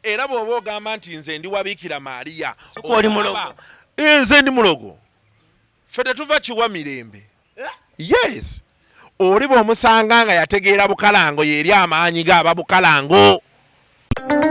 Era bw'oba ogamba nti nze ndi wa Biikira Maria, Suku oli mulogo. Eh, nze ndi mulogo. Ffe tetuva kiwa mirembe. Yes. Oli bw'omusanga nga yategeera Bukalango y'eri amaanyi ge aba Bukalango.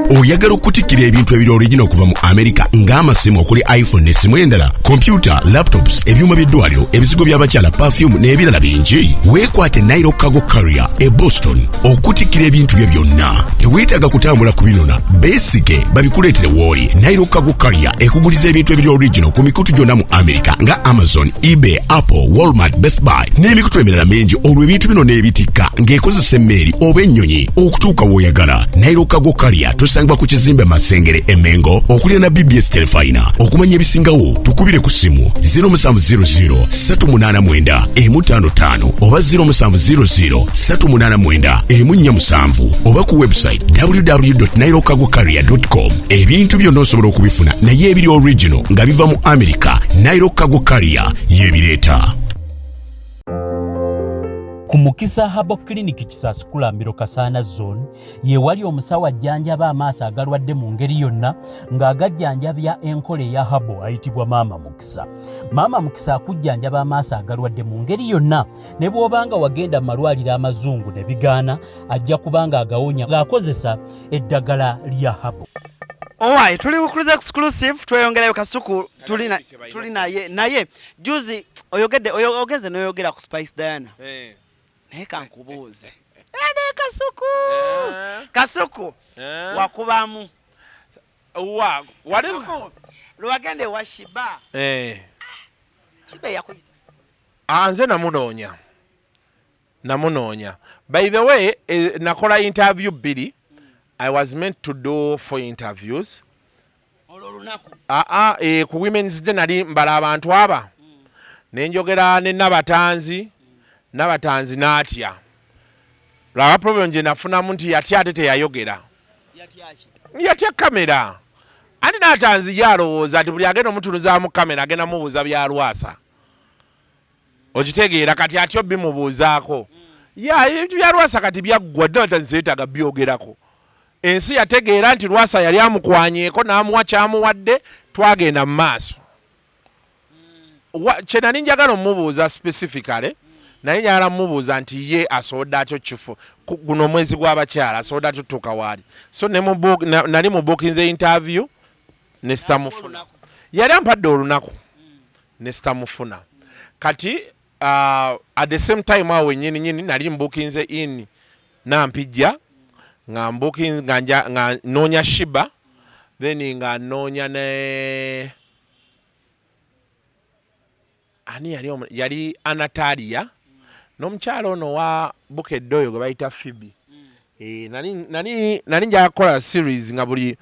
Oyagala okutikkira ebintu ebiri original okuva mu Amerika ng'amasimu okuli iPhone n'essimu endala, kompyuta, laptops, ebyuma by'eddwaliro, ebizigo by'abakyala, perfume n'ebirala bingi? Weekwate Nairo Cargo Carrier e Boston okutikkira ebintu byo byonna. Teweetaaga kutambula kubinona, beesige babikuleetere w'oli. Nairo Cargo Carrier ekuguliza ebintu ebiri original ku mikutu gyonna mu Amerika nga Amazon, eBay, Apple, Walmart, Best Buy n'emikutu emirala mingi, olwo ebintu bino n'ebitikka ng'ekozesa emmeeri oba ennyonyi okutuuka w'oyagala. Nairo Cargo Carrier tusangibwa ku kizimbe Masengere e Mengo okuliraana BBS Terefayina. Okumanya ebisingawo tukubire ku ssimu 0700 389 155 oba 0700 389 147 oba ku website www.nairocargocarrier.com. Ebintu byonna osobola okubifuna naye ebiri original nga biva mu America, Nairo Cargo Carrier y'ebireeta. Ku Mukisa Herbal Clinic Kisaasi Kulambiro Kasaana Zone ye wali omusawo ajjanjaba amaaso agalwadde mu ngeri yonna ng'agajjanjabya enkola eya herbal ayitibwa Maama Mukisa. Maama Mukisa akujjanjaba amaaso agalwadde mu ngeri yonna ne bw'oba nga wagenda mu malwaliro amazungu ne bigaana, ajja kuba ng'agawonya ng'akozesa eddagala lya herbal. Owaaye, tuli ku Cruise Exclusive, tweyongerayo. Kasuku tuli naye, naye juzi oyogedde ogeze n'oyogera ku Spice Diana. Naye kankubuuze ene, Kasuku. Kasuku, wakubamu? Wa wali Kasuku, lwewagenda ewa Sheebah, Sheebah eyakuyita? Ah, nze namunoonya. By the way, nakola interview bbiri. I was meant to do four interviews. Olwo olunaku? Aa, ku Women's Day nali mbala abantu aba nenjogera ne Nabatanzi. Nabatanzi n'atya lwaba problem gye nafunamu nti yatya ate teyayogera. Yatyaki? Yatya kamera, ate Natanzi ye alowooza nti buli agenda omutunuzaamu kamera agenda mubuuza bya Lwasa, okitegeera? Kati atyo bimubuuzaako ya ebintu bya Lwasa. Kati byaggwa dda, Natanzi yeetaaga byogerako. Ensi yategeera nti Lwasa yali amukwanyeeko n'amuwa kyamuwadde, twagenda mu maaso. Kye nali njagala omubuuza specifically, naye njagala mubuuza nti ye asobodde atya kifo guno omwezi gw'abakyala, asobodde atya otutuuka waali. So ne nali mu bookinze interview ne sitamufuna. Yali ampadde olunaku ne sitamufuna. Kati at the same time awo wenyini nyini nali mbookinze in Nampijja nga mbooking nga noonya Sheebah, then nga noonya ne ani yali yali Anatalia n'omukyala ono wa Bukedde oyo gwe bayita Phoebe. Eh, nali njagala kukola series nga buli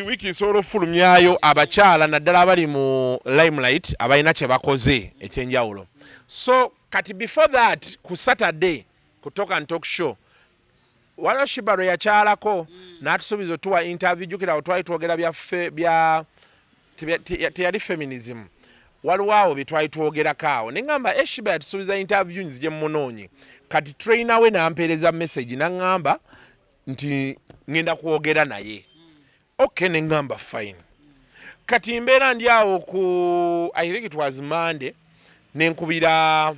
wiiki nsobola okufulumyayo abakyala naddala abali mu limelight abalina kye bakoze ekyenjawulo. So kati before that, ku Saturday ku Talk and Talk show waliwo Sheebah lwe yakyalako n'atusuubiza otuwa interview. Jjukira awo twali twogera byaffe bya teyali feminism, waliwo awo bye twali twogerako awo ne ŋŋamba e Sheebah yatusuubiza interview, nzije munoonye. Kati trainer we n'ampeereza message n'aŋŋamba nti ŋŋenda kwogera naye. Okay, ne ŋŋamba fine. Kati mbeera ndi awo ku, I think it was Monday, nenkubira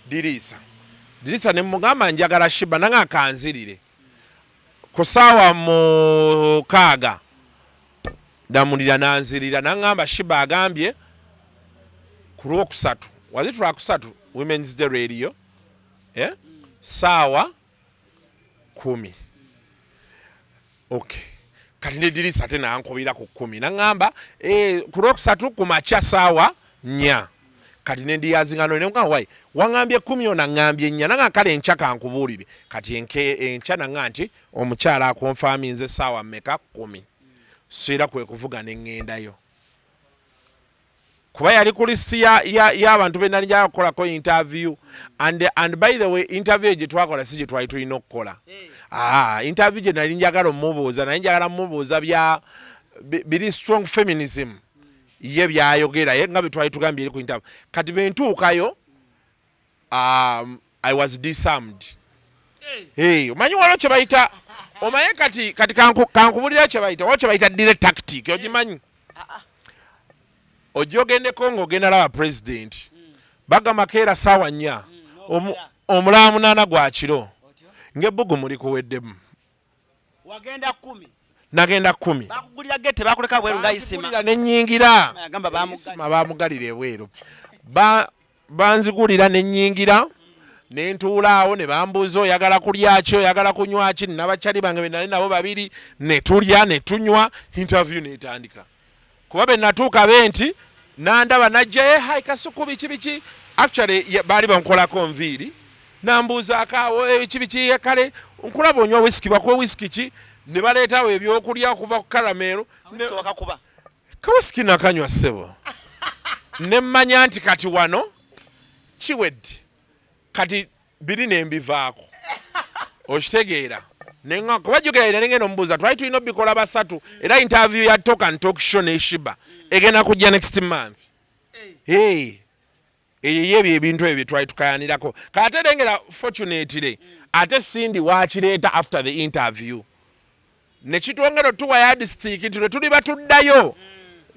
Diriisa. Diriisa ne mugamba njagala Sheebah, nange akanzirire ku ssaawa 6. Damulira nanzirira naŋŋamba Sheebah agambye ku Lwokusatu, was it Lwakusatu, Women's Day radio, eh? Saawa 10. Okay, kati ne Dirisa ate nankubira ku 10 naŋŋamba ku Lwokusatu ku makya saawa 4. Kati nendiyazinga no nemugamba, "Wai waŋŋambye 10, ono aŋŋambye 4." Nanga kale enkya kankubuulire. Kati enkya naŋŋa nti omukyala akonfaminze saawa mmeka? 10. So era kwe kuvuga ne ŋŋendayo kuba yali ku lisiti y'abantu be nali njagala kukolako interview. And by the way, interview gye twakola si gye twali tulina okukola. Ah, interview gye nali njagala omubuuza, nali njagala mubuuza bya biri strong feminism ye byayogera ye nga bye twali tugambye eri ku interview. Kati bwe ntuukayo, I was disarmed. Hey, omanyi waliwo kye bayita, omanye kati kati kankubulira kye bayita, waliwo kye bayita delay tactic, ogimanyi? Ojja ogendeko ng'ogenda laba president, bagamba keera saawa 4, omulala 8 gwa kiro, ng'ebbugu muli kuweddemu. Wagenda 10? Nagenda 10. Bakugulira gate, bakuleka bweru nga Isima? Banzigulira ne nnyingira. Isima yagamba bamugalira. Isima bamugalira ebweru. Banzigulira ne nnyingira, ne ntuula awo, ne bambuuza, "Oyagala kulya ki? Oyagala kunywa ki?" N'abakyali bange be nali nabo babiri, ne tulya ne tunywa, interview n'etandika. Kuba be natuuka be nti nandaba najja, "Eh, hi Kasuku, biki biki?" Actually baali bankolako nviiri, nambuuzaako awo, "Eh, biki biki? Eh, kale nkulaba onywa whisky, bakuwe whisky ki?" Ne baleetawo ebyokulya okuva ku Caramel. Whisky wakakuba? Kawisiki nakanywa, ssebo, ne mmanya nti kati wano kiwedde, kati biri ne mbivaako, okitegeera? Nenga kuba jjukira era nengenda omubuuza, twali tulina obikola basatu, era interview ya Talk and Talk Show ne Sheebah egenda kujja next month. Hey, eyo yebyo ebintu ebyo bye twali tukayanirako. Kate lengera, fortunately ate Cindy wakireeta after the interview, nekitwongera otuwa yardstick nti lwe tuliba tuddayo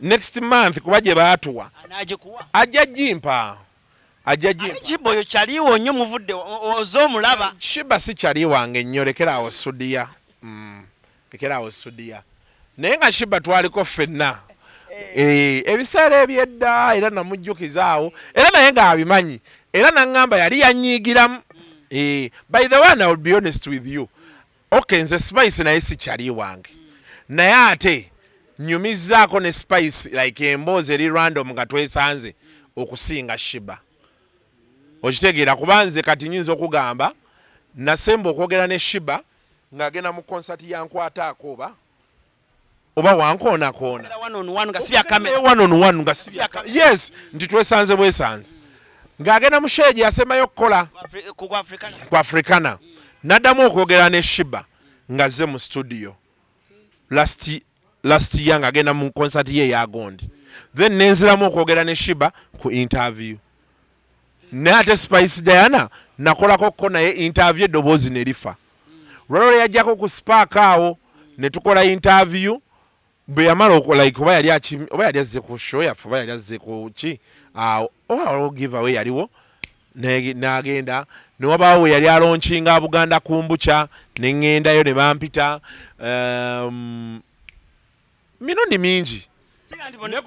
next month, kuba gye baatuwa. Anagikuwa? Ajja gimpa, ajja gimpa. Sheebah oyo kyaliwo nnyo, muvudde oze omulaba? Sheebah si kyali wange nnyo, lekeraawo sudiya. Lekeraawo sudiya, naye nga Sheebah twaliko ffenna. Eh, ebiseera ebyedda, era namujjukiza awo, era naye ng'abimanyi, era naŋŋamba yali yanyiigiramu. Eh, by the way, I will be honest with you, okay, nze Spice naye si kyali wange, naye ate nyumizzaako ne Spice like emboozi eri random nga twesanze okusinga Sheebah, okitegeera? Kuba nze kati nyinza okugamba nasemba okwogera ne Sheebah ng'agenda mu konsati yankwataako oba wankoonakoona. One on one nga si bya kamera? One on one nga si bya yes, nti twesanze bwesanze ng'agenda mu show gye yasembayo okukola. Ku Africana? Ku Africana. Naddamu okwogera ne Sheebah ng'azze mu studio last year ng'agenda mu concert ye eya gondi, then nenziramu okwogera ne Sheebah ku interview. Naye ate Spice Diana nakolako ko naye interview, eddoboozi ne lifa lwalwo yajjako ku Spark awo ne tukola interview. Bwe yamala like oba yali oba yali azze ku show yaffe oba yali azze ku ki awo, oba waliwo give away yaliwo, n'agenda ne wabaawo we yali alaunchinga Buganda Kombucha, ne ŋŋendayo ne bampita, mirundi mingi.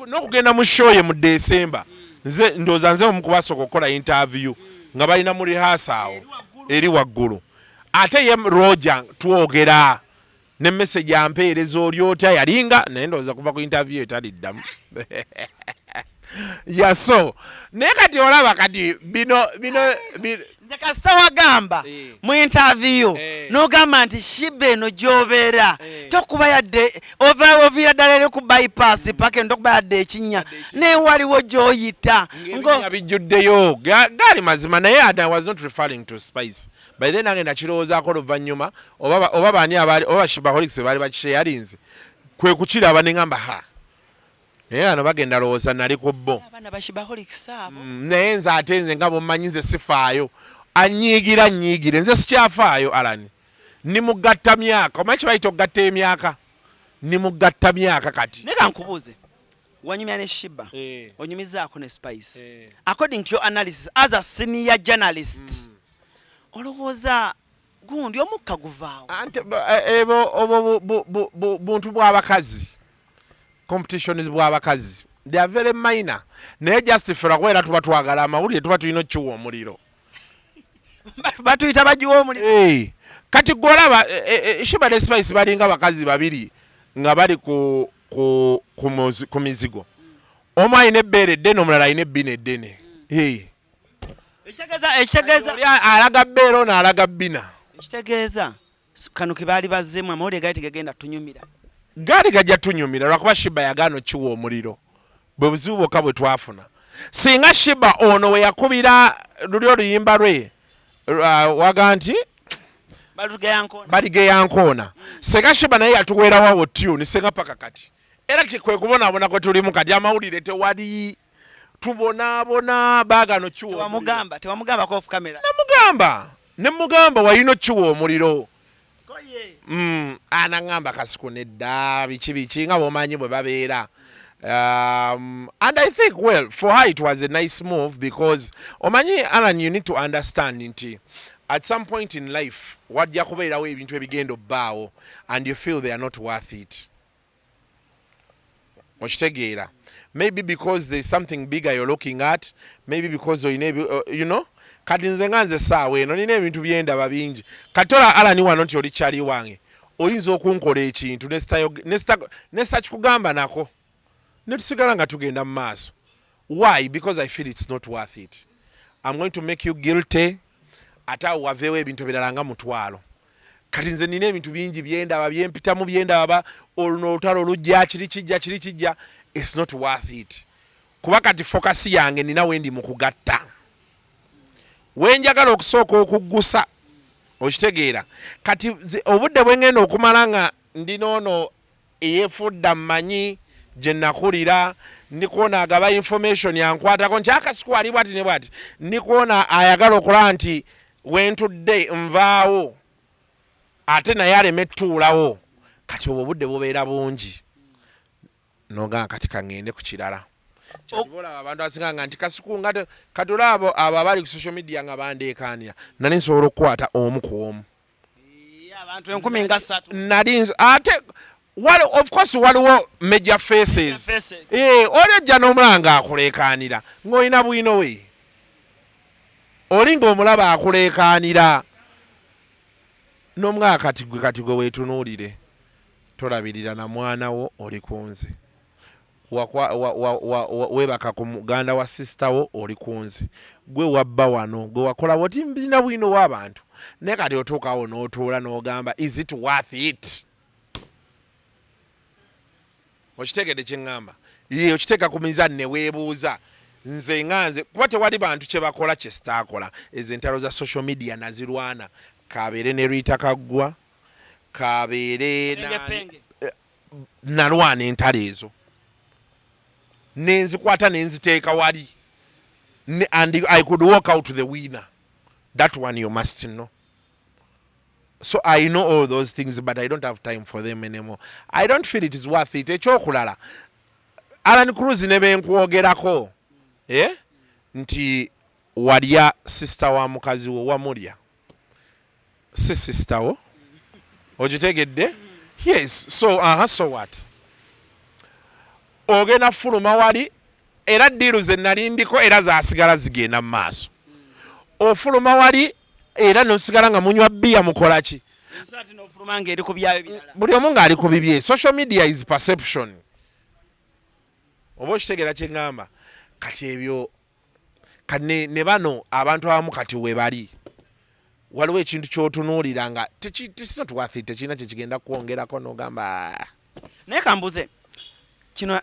N'okugenda mu show ye mu December, nze ndowooza nze omu kubasooka okukola interview nga balina mu rehearsal awo eri waggulu. Ate ye Roger twogera ne message ampeereza, "Oli otya?" Yalinga naye ndowooza kuva ku interview etaliddamu yaso. Naye kati olaba kati bino Nze kasita wagamba mu interview n'ogamba nti Sheebah eno gy'obeera tokuba yadde oviira ddala eri ku bypass paka eno, tokuba yadde ekinnya, naye waliwo gy'oyita. Ng'ebinnya bijjuddeyo. Gaali mazima, naye and I was not referring to Spice by then. Nange nakirowoozaako oluvannyuma oba baani abaali oba Sheebaholics baali bakisharinze, kwe kukiraba ne ŋŋamba, "Ha, naye bano bagenda lowooza nali ku bo." Abaana ba Sheebaholics abo. Naye nze ate nze nga bwommanyi, nze sifaayo. Anyiigira nyiigire, nze sikyafaayo. Alan, ni mugatta myaka, omanyi kye bayita okugatta emyaka? Ni mugatta myaka kati. Naye kankubuuze, wanyumya ne Sheebah, onyumizaako ne Spice. According to your analysis as a senior journalist, olowooza gundi omukka guvaawo? Ante ebwo obwo buntu bw'abakazi, competitions bw'abakazi, they are very minor. Naye just ffe lwakuba era tuba twagala amawulire, tuba tulina okukiwa omuliro. Batuyita bagiwa omuliro. Eh, kati gwolaba Sheebah ne Spice balinga bakazi babiri nga bali ku mizigo, omu alina ebbeere eddene, omulala alina ebbina eddene. Eh. Ekitegeeza Oli alaga bbeere, ono alaga bbina. Ekitegeeza kano ke baali bazzeemu amawulire gaali tegagenda tunyumira. Gaali gajja tunyumira lwakuba Sheebah yagaana okiwa omuliro. Bwe buzibu bwokka bwe twafuna. Singa Sheebah ono we yakubira luli oluyimba lwe waga nti Balugeyankoona. Baligeyankoona, senga Sheebah naye yatuweerawo tune, senga paka kati era kwe kubonaabona kwe tulimu kati, amawulire tewali, tubonaabona, baagano kiwa omuliro. Tewamugamba? Tewamugambako off camera? Namugamba. Ne mugamba walina okkiwa omuliro. Anaŋŋamba Kasuku nedda, biki biki, nga bw'omanyi bwe babeera. And I think, well, for her it was a nice move because omanyi, Alan, you need to understand nti at some point in life wajja kubeerawo ebintu ebigenda obbaawo and you feel they are not worth it. Okitegeera? Maybe because there's something bigger you're looking at, maybe because oyina kati nze nga nze saawa eno nina ebintu byendaba bingi. Kati tola Alani wano nti oli kyali wange, oyinza okunkola ekintu nesitakikugamba nako netusigala nga tugenda mu maaso. Why? Because I feel it's not worth it. I'm going to make you guilty, ate awo waveewo ebintu ebirala nga mutwalo. Kati nze nina ebintu bingi byendaba, byempitamu, byendaba, oluno olutalo olujja, kiri kijja, kiri kijja. It's not worth it, kuba kati focus yange nina wendi mu kugatta, wenjagala okusooka okuggusa. Okitegeera? Kati obudde bwengenda okumala nga ndi noono eyeefudda mmanyi gye nakulira, ndikuona agaba information yankwatako nti Akasuku ali bwati ne bwati, ndikuona ayagala okulaba nti wentudde nvaawo ate naye aleme ttuulawo. Kati obwo obudde bubeera bungi, nogamba kati kaŋŋende ku kirala. Kyova olaba abantu asinga nga nti Kasuku nga kati olaba abo abali ku social media nga bandeekaanira, nali nsobola okukwata omu ku omu. Abantu 30,000. Nali ate of course waliwo major faces. Faces. Eh, oli ojja n'omulaba ng'akuleekaanira ng'olina bwino we, oli ng'omulaba akuleekaanira n'omugamba kati gwe, kati gwe weetunuulire, tolabirira na mwana wo, oli ku nze. Weebaka ku muganda wa sister wo, oli ku nze. Gwe wabba wano, gwe wakola bwoti, mbirina bwino w'abantu. Naye kati otuukawo n'otuula n'ogamba, is it worth it? Okitegedde kyeŋŋamba? Ye okiteeka ku mizaani ne weebuuza, nze nga nze, kuba tewali bantu kye bakola kye sitaakola. Ezo entalo za social media nazirwana, kabeere ne Rita Kaggwa, kabeere Penge, penge. Nalwana entalo ezo nenzikwata nenziteeka wali. And I could walk out the winner. That one you must know. So I know all those things, but I don't have time for them anymore. I don't feel it is worth it. Ekyokulala, Alan Cruz, ne benkwogerako, eh? Nti walya sister wa mukazi wo, wamulya, si sister wo, okitegedde? Yes. So aha, so what? Ogenda fuluma wali, era deal ze nali ndiko era zasigala zigenda mu maaso. Ofuluma wali era nosigala nga munywa bbiya, mukola ki? Ensi ate n'ofuluma ng'eri ku byayo birala. Buli omu ng'ali ku bibye. Social media is perception. Oba okitegeera kyeŋŋamba? Kati ebyo kati ne bano abantu abamu kati we bali, waliwo ekintu ky'otunuulira nga it's not worth it, tekirina kyekigenda kwongerako, n'ogamba, "Ah." Naye kambuze kino,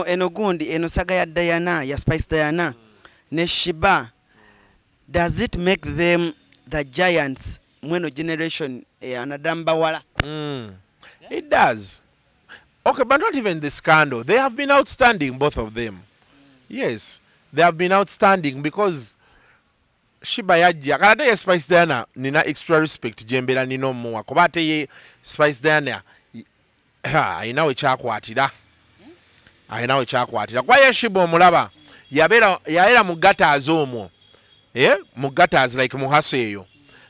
eno gundi eno saga ya Diana, ya Spice Diana ne Sheebah, does it make them the giants mweno generation, naddala mu bawala? It does. Okay, but not even the scandal. They have been outstanding, both of them. Yes, they have been outstanding because Sheebah yajja kale, ate ye Spice Diana nina extra respect gyembeera nina omuwa, kuba ate ye Spice Diana ayina we kyakwatira, ayina we kyakwatira, kuba ye Sheebah omulaba yabeera yabeera mu gutters omwo, eh? Mu gutters, like mu hustle eyo,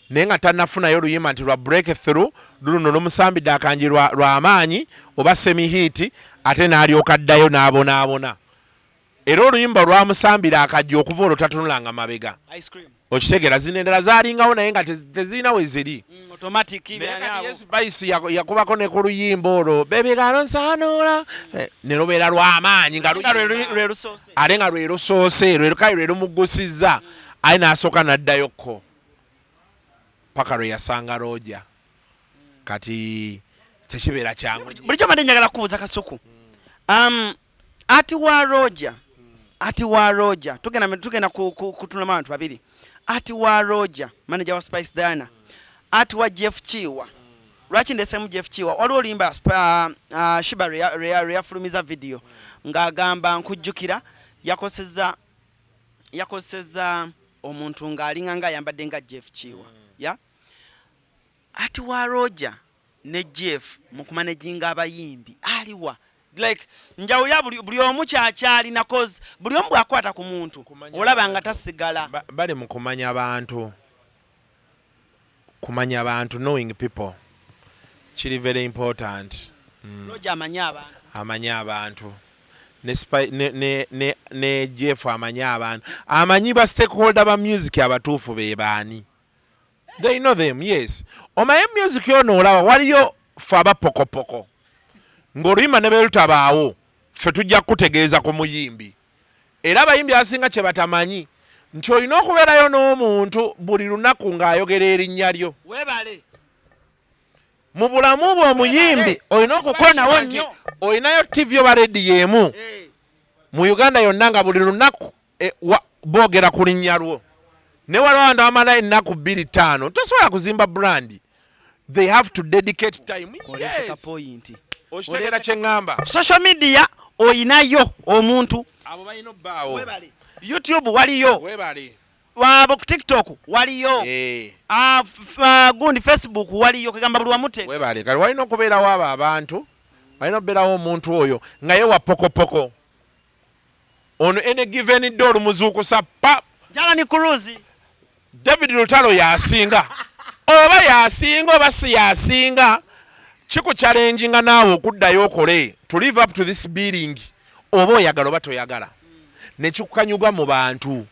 naye nga tannafunayo oluyimba nti lwa break through, luno lumusambidde akanji lw'amaanyi oba semi hit, ate n'alyoka addayo n'abonaabona. Era oluyimba lwamusambira akajja, okuva olwo tatunulanga mabega. Ice cream. Okitegeera? Zino endala zaalingawo naye nga tezirina we ziri. Automatic. Naye byani kati abo. Ye Spice yakubako ne ku luyimba olwo bebigalo nsaanula, ne lubeera lw'amaanyi nga nga luyimba. Lwe lusoose. Ate nga lwe lusoose, lwe kale lwe lumugusizza, aye n'asooka n'addayokko paka lwe yasanga Roger. Kati tekibeera kyangu. Bulijjo mbadde njagala kubuuza Kasuku, ati wa Roger, ati wa Roger, tugenda kutunulamu abantu babiri, ati wa Roger manager wa Spice Diana, ati wa Jeff Kiwa. Lwaki ndesemu Jeff Kiwa? Waliwo oluyimba Sheebah lwe yafulumiza video ng'agamba nkujjukira, yakoseza Omuntu ng'alinga nga ayambadde nga Jeff Kiwa. Ya ati wa Roger ne Jeff mu kumanaginga abayimbi aliwa? Like njawulira buli omu kyakyalina, cause buli omu bw'akwata ku muntu Kumanya olaba nga abantu. Tasigala. Bali mu kumanya bantu, kumanya bantu, knowing people kiri very important. Roger amanyi abantu. Amanyi abantu ne Jeff amanyi abantu, amanyi ba stakeholder ba music abatuufu be baani. They know them, yes. Omanyi music ono olaba waliyo fe abapokopoko ng'oluyimba ne berutabaawo, ffe tujja kukutegeeza ku muyimbi. Era abayimbi abasinga kye batamanyi nti olina okubeerayo n'omuntu buli lunaku ng'ayogera erinnya lyo. Webale. Mu bulamu bwe omuyimbi olina Sikukonawo okukonawo nti nnyo. Olinayo TV oba rediyo emu mu Uganda yonna nga buli lunaku boogera ku linnya lwo. Ne waliwo abantu abamala ennaku 2, 5, tosobola kuzimba brand. They have to dedicate time. Olese Yes. ka point. Okitegeera kye ŋŋamba? Social media oyinayo omuntu. Abo balina obbaawo. Webale. YouTube waliyo. Webale. Wabo ku TikTok waliyo. Ah, gundi Facebook waliyo, kagamba buli wamute. Webale. Kale walina okubeerawo abo abantu, walina okubeerawo omuntu oyo nga ye wa pokopoko ono, any given day olumuzuukusa pa. Jalani Cruz. David Lutalo yasinga, oba yasinga oba si yasinga, kikuchallenginga naawe okuddayo okole to live up to this billing, oba oyagala oba toyagala, nekikukanyuga mu bantu.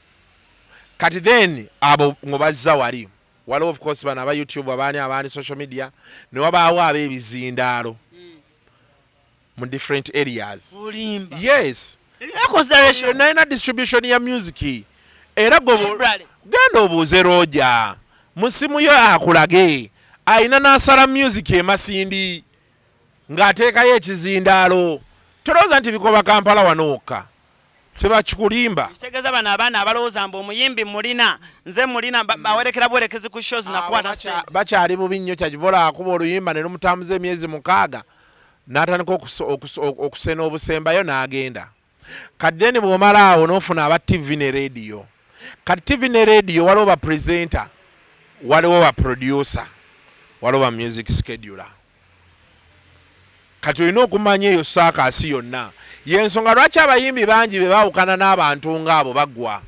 Kati then abo ngobazza wali, waliwo of course bano aba YouTube, abaani abaani social media, ne wabaawo ab'ebizindaalo mu different areas. Olimba. Yes. Erina consideration. Nalina distribution ya music, era gwe Library. Genda obuuze Roger mu simu yo akulage, ayina n'asala music emasindi ng'ateekayo ekizindaalo. Tolowooza nti bikoba Kampala wano wokka, tebakikulimba. Kitegeeza bano abaana abalowooza mbu omuyimbi mulina, nze mulina, bawerekera bwerekezi ku shows nakwata sente. Bakyali bubi nnyo. Kyakivola akuba oluyimba ne lumutambuza emyezi 6, n'atandika okusena obusembayo n'agenda. Kati then bw'omala awo n'ofuna aba TV ne radio. Kati TV ne radio waliwo ba presenter, waliwo ba producer, waliwo ba music scheduler. Kati olina okumanya eyo saakaasi yonna. Yensonga lwaki abayimbi bangi be baawukana n'abantu ng'abo baggwa.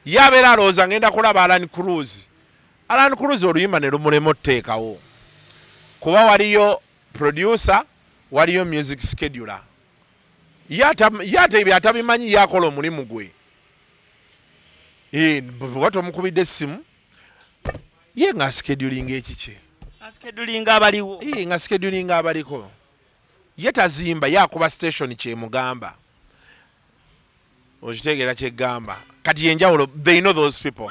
Ye abeera alowooza ngenda kulaba Alan Cruz. Alan Cruz oluyimba ne lumulema otuteekawo kuba waliyo producer, waliyo music scheduler. Ye ate ebyo atabimanyi, ye akola omulimu gwe. Bw'oba tomukubidde essimu, ye nga schedulinga ekikye. Aschedulinga abaliwo. Nga schedulinga abaliko. Ye tazimba, ye akuba station kyemugamba. Okitegeera kyeggamba? Kati yenjawulo, they know those people.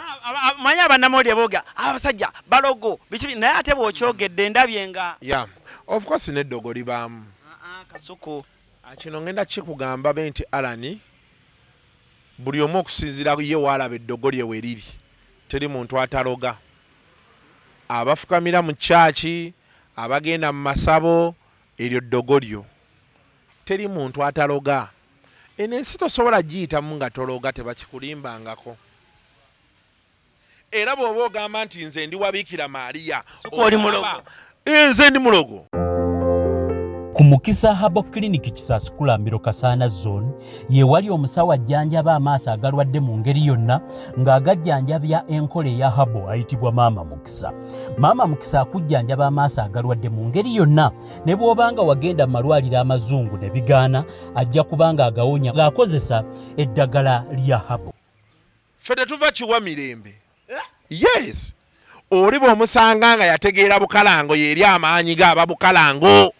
Manyi abannamawulire booga abasajja balogo biki, naye ate bw'okyogedde ndabye nga Yeah, of course n'eddogo libaamu. Ah, ah, Kasuku. Ah, kino ngenda kikugamba be nti Alani, buli omu okusinziira ye waalaba eddogo lye we riri. Teri muntu ataloga. Abafukamira mu kyaki, abagenda mu masabo, eryo ddogo lyo. Teri muntu ataloga. Eno ensi tosobola giyitamu nga tologa, tebakikulimbangako. Era bw'oba ogamba nti nze ndi wabiikira Maariya, Suku oli mulogo. Nze ndi mulogo. Ku Mukisa Herbal Clinic, Kisaasi Kulambiro, Kasaana Zone, ye wali omusawo ajjanjaba amaaso agalwadde mu ngeri yonna ng'agajjanjabya enkola eya herbal, ayitibwa Maama Mukisa. Maama Mukisa akujjanjaba amaaso agalwadde mu ngeri yonna, ne bw'obanga wagenda mu malwaliro amazungu ne bigaana, ajja kuba ng'agawonya ng'akozesa eddagala lya herbal. Ffe tetuva kiwa mirembe. Yes, oli bw'omusanga nga yategeera bukalango, yeeri amaanyi ge aba bukalango.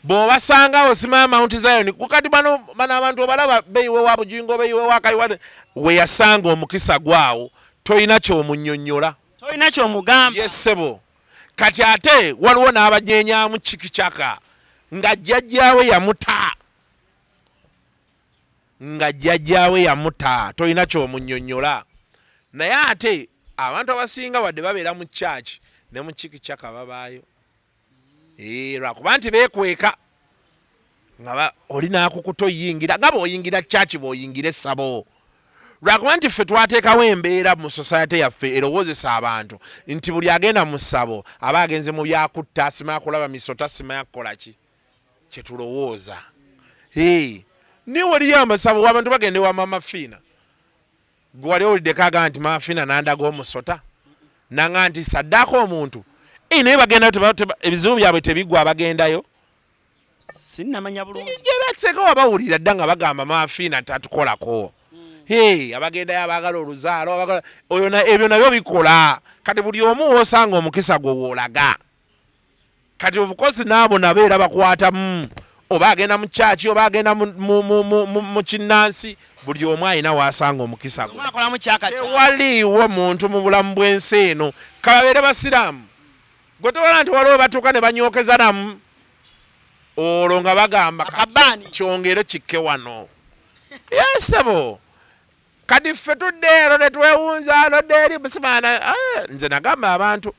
Bw'obasanga osimaya Mount Zion, kati bano abantu obalaba beyiwe wa Bujingo, beyiwe wa Kayiwa, we yasanga omukisa gwawo, tolina ky'omunnyonnyola. Tolina kyomugamba. Yes ssebo. Kati ate waliwo n'abajenyamu kikikyaka nga jjajjaawe yamuta, nga jjajjaawe yamuta, tolina ky'omunnyonnyola. Naye ate abantu abasinga wadde babeera mu kyaki ne mu kikikyaka babaayo. Lwakuba nti beekweka nga oli n'akukuta oyingira nga bw'oyingira kyaki, bw'oyingira essabo. Lwakuba nti ffe twateekawo embeera mu society yaffe erowoozesa abantu nti buli agenda mu ssabo aba agenze mu byakutta, simanya kulaba misota, simanya kukola ki, kyetulowooza. Naye waliyo amasabo abantu bagenda ewa Mama Fiina. Gwe wali owuliddeko agamba nti Mama Fiina nandaga omusota, nanga nti saddaako omuntu? Naye bagendayo, ebizibu byabwe tebiggwa, abagendayo. Sinnamanya bulungi. Gye baseka wabawulira dda nga bagamba Mama Fiina tatukolako. Hey, abagendayo abaagala oluzaalo, abaagala oyo ebyo nabyo bikola. Kati buli omu w'osanga omukisa gwe woolaga. Kati of course n'abo nabo era bakwatamu, oba agenda mu kyaki oba agenda mu kinnansi, buli omu alina w'asanga omukisa gwe. Omu akolamu kyaka kya. Tewaliiwo muntu mu bulamu bw'ensi eno, kababeere basiraamu, gwe tewala nti waliwo batuuka ne banyookeza namu olwo nga bagamba kati Akabaani. kyongere kikke wano. Yesebo, kati ffe tudde ero ne twewunza nodde eri musimaana. Nze nagamba abantu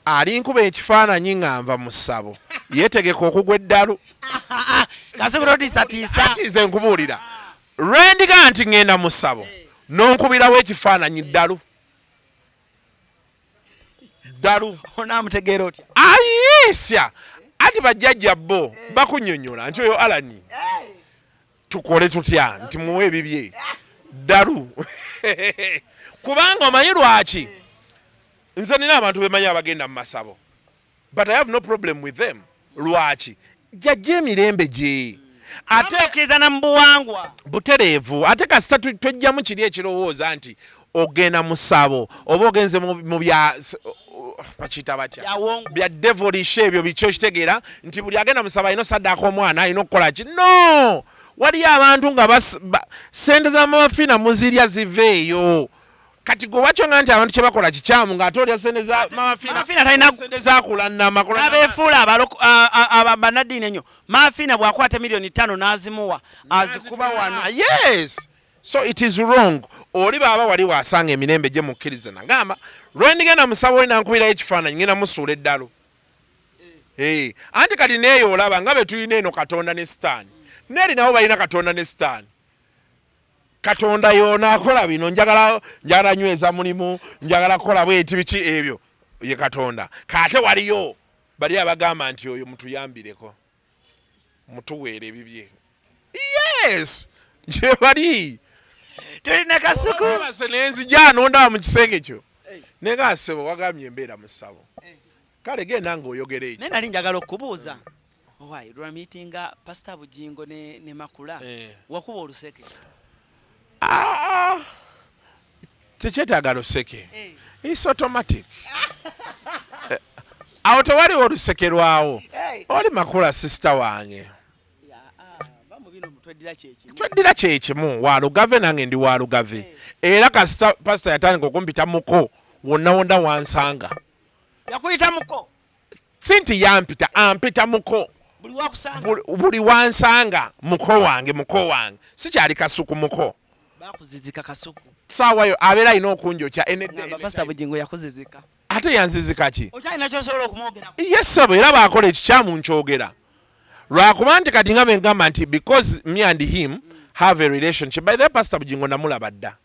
ali nkuba ekifaananyi nga nva mu ssabo, yeetegeka okugwa eddalu. Kasuku, totiisatiisa. Ati nze nkubuulira, lwendiga nti ŋŋenda mu ssabo n'onkubirawo ekifaananyi, ddalu ddalu. Onaamutegeera otya? Ayiisya, ati bajjajja bo bakunnyonnyola nti oyo Alani tukole tutya nti muwe ebibye ddalu, kubanga omanyi lwaki nze nina abantu bemanyi abagenda mu masabo, but I have no problem with them. Lwaki? Jjajja emirembe gye ate Ate na mu buwangwa. Butereevu. Ate kasita twejjamu kiri ekirowooza nti ogenda mu ssabo oba ogenze mu bya bakiyita batya? Byawongo. Bya devilish ebyo biki, okitegeera nti buli agenda mu ssabo alina osaddaako omwana, alina okukola ki? No, waliyo abantu nga sente za Mama Fiina muzirya, ziveeyo. Kati gwe wakyonga nti abantu kye bakola kikyamu ng'ate olya sente za Mama Fiina. Mama Fiina talina- Sente zakulannama. Abeefuula bannaddiini ennyo, Mafiina bw'akwata miliyoni 5 n'azimuwa, azikuba wano. Yes, so it is wrong. Oli baaba wali wasanga emirembe gye mukkiriza, nagamba lwendigenda musawo oli nankubirayo ekifaananyi, ngenda musuula eddalu. Eh, anti kati neeyo olaba nga be tulina eno Katonda ne Sitaani, neeri nabo balina Katonda ne Sitaani. Katonda yoona akola bino, njagala nyweza mulimu, njagala kukola bweti, biki ebyo, ye Katonda. Kaate waliyo bali abagamba nti oyo mutuyambireko, mutuweere ebibye. Yes, gye bali. Tulina Kasuku. Base nenzija nondaba mu kisenge kyo, nenga ssebo wagambye embeera mu ssabo, kale genda ng'oyogera ekyo. Naye nali njagala okubuuza, owai lwa miitinga Pasita Bugingo ne Makula, wakuba oluseke? Ah, tekyetaaga luseke, is automatic. Awo tewaliwo oluseke lwawo. Oli Makula sister wange. Tweddira kyekimu. Tweddira kyekimu, walugave nange ndi walugave. Era kasita pasita yatandika okumpita muko, wonna wonna wansanga. Yakuyita muko? Si nti yampita, ampita muko. Buli wakusanga? Buli wansanga, muko wange, muko wange. Sikyali Kasuku, muko. Bakuzizika Kasuku. Saawayo abeera alina okunjokya enedde. Ngamba Pasita Bugingo yakuzizika. Ate yanzizika ki? Okyalina kyosobola okumwogerako? Yes sebo, era baakola ekikyamu nkyogera. Lwakuba nti kati nga bengamba nti because me and him have a relationship. By the way, Pastor Bugingo namulaba dda,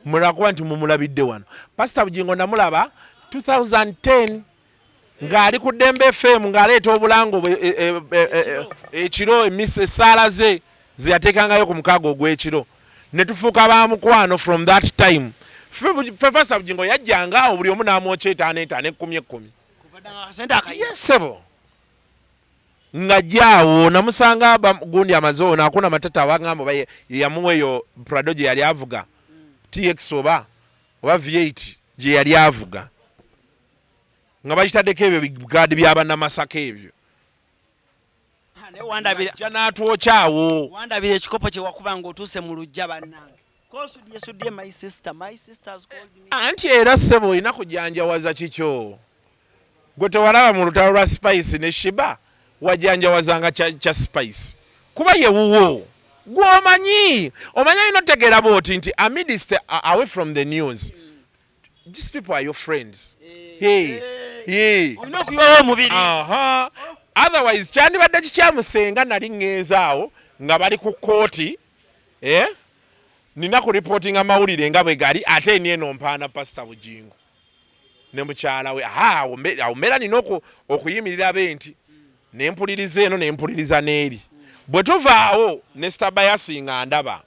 lwakuba nti mumulabidde wano. Pastor Bugingo namulaba 2010 ng'ali ku Ddembe FM ng'aleeta obulango bwe ekiro, emisa, essaala ze zeyateekangayo ku 6 ogw'ekiro, ne tufuuka ba mukwano from that time. Ffe Pastor Bugingo yajjanga awo buli omu n'amwokya etaano etaano, ekkumi ekkumi. Kuva dda nga akasente akayina. Yes sebo, ng'ajjaawo namusanga gundi amaze ono akuna matata, abagamba oba ye yamuwa eyo Prado gye yali avuga, TX oba V8 gye yali avuga nga bagitaddeko ebyo bigaadi by'abannamasaka ebyo. Ah, naye wandabira. Ajja n'atwokyawo. Wandabira ekikopo kye wakuba ng'otuuse mu lujja, bannange. Kosudye sudye, my sister, my sisters called me. Anti era ssebo olina kujanjawaza kikyo. Gwe tewalaba mu lutalo lwa Spice ne Sheebah, wajanjawazanga kya Spice kuba ye wuwo gwomanyi. Omanyi olina otegeera bwoti nti amidst away from the news, these people are your friends. Hey, hey. Olina okuyola omubiri. Aha. Otherwise kyandibadde kikyamusenga nali ŋŋenze awo nga bali ku kooti, eh? Nina ku reportinga mawulire nga bwe gali, ate ni eno mpaana Pastor Bujingo ne mukyala we. Aha, awo mbeera nina okuyimirira be nti nempuliriza eno, nempuliriza n'eri. Bwe tuvaawo ne stabayasi nga ndaba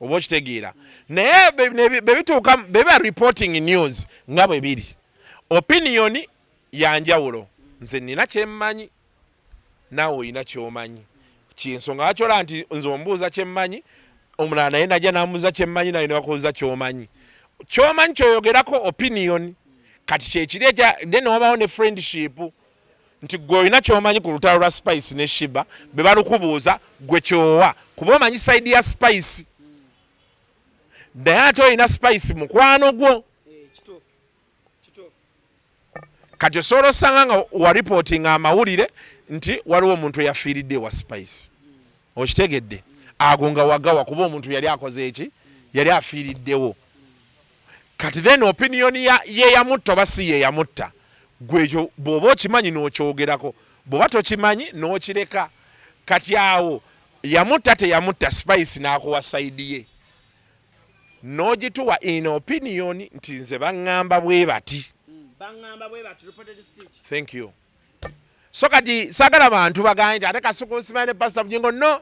oba okitegeera, naye bwe bituuka bwe biba reporting news nga bwe biri, opinion ya njawulo. Nze nina kyemmanyi, naawe olina kyomanyi. Kyensonga lwaki olaba nti nze ombuuza kyemmanyi, omulala naye najja nambuuza kyemmanyi, naye nebakubuuza kyomanyi. Kyomanyi kyoyogerako opinion. Kati kyekiri ekya then wabawo ne friendship nti gwe olina kyomanyi ku lutalo lwa Spice ne Shiba, bwe balukubuuza gwe kyowa, kuba omanyi side ya Spice, naye ate olina Spice mukwano gwo. Kati osobola osanga nga waripootinga amawulire nti waliwo omuntu eyafiiridde ewa Spice, okitegedde, ago nga wagawa kuba omuntu yali akoze eki, yali afiiriddewo. Kati then opinion ye yamutta oba si ye yamutta, gwe ekyo bw'oba okimanyi n'okyogerako, bw'oba tokimanyi n'okireka. Kati awo yamutta teyamutta, Spice n'akuwa side ye n'ogituwa in opinion nti nze baŋŋamba bwe bati. Baŋŋamba bwe bati, reported speech. Thank you. So kati saagala bantu bagambe nti ate Kasuku simanyi ne Pastor Bujingo. No,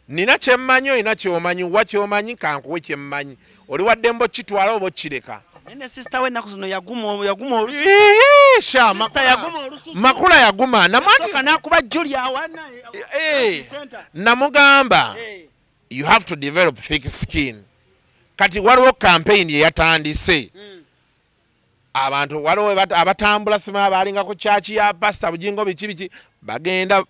nina kyemmanyi, olina kyomanyi, wa kyomanyi, kankuwe kyemmanyi. Oli waddembe okukitwala oba okukireka. Naye ne sister we ennaku zino yaguma olususu. Ii, sha, Sister Makula. yaguma olususu. Makula yaguma. Yasooka n'akuba Julia awana. Center. Namugamba you have to develop thick skin. Kati waliwo campaign eyatandise. Abantu waliwo abatambula sima balinga ku church ya Pastor Bujingo biki biki, bagenda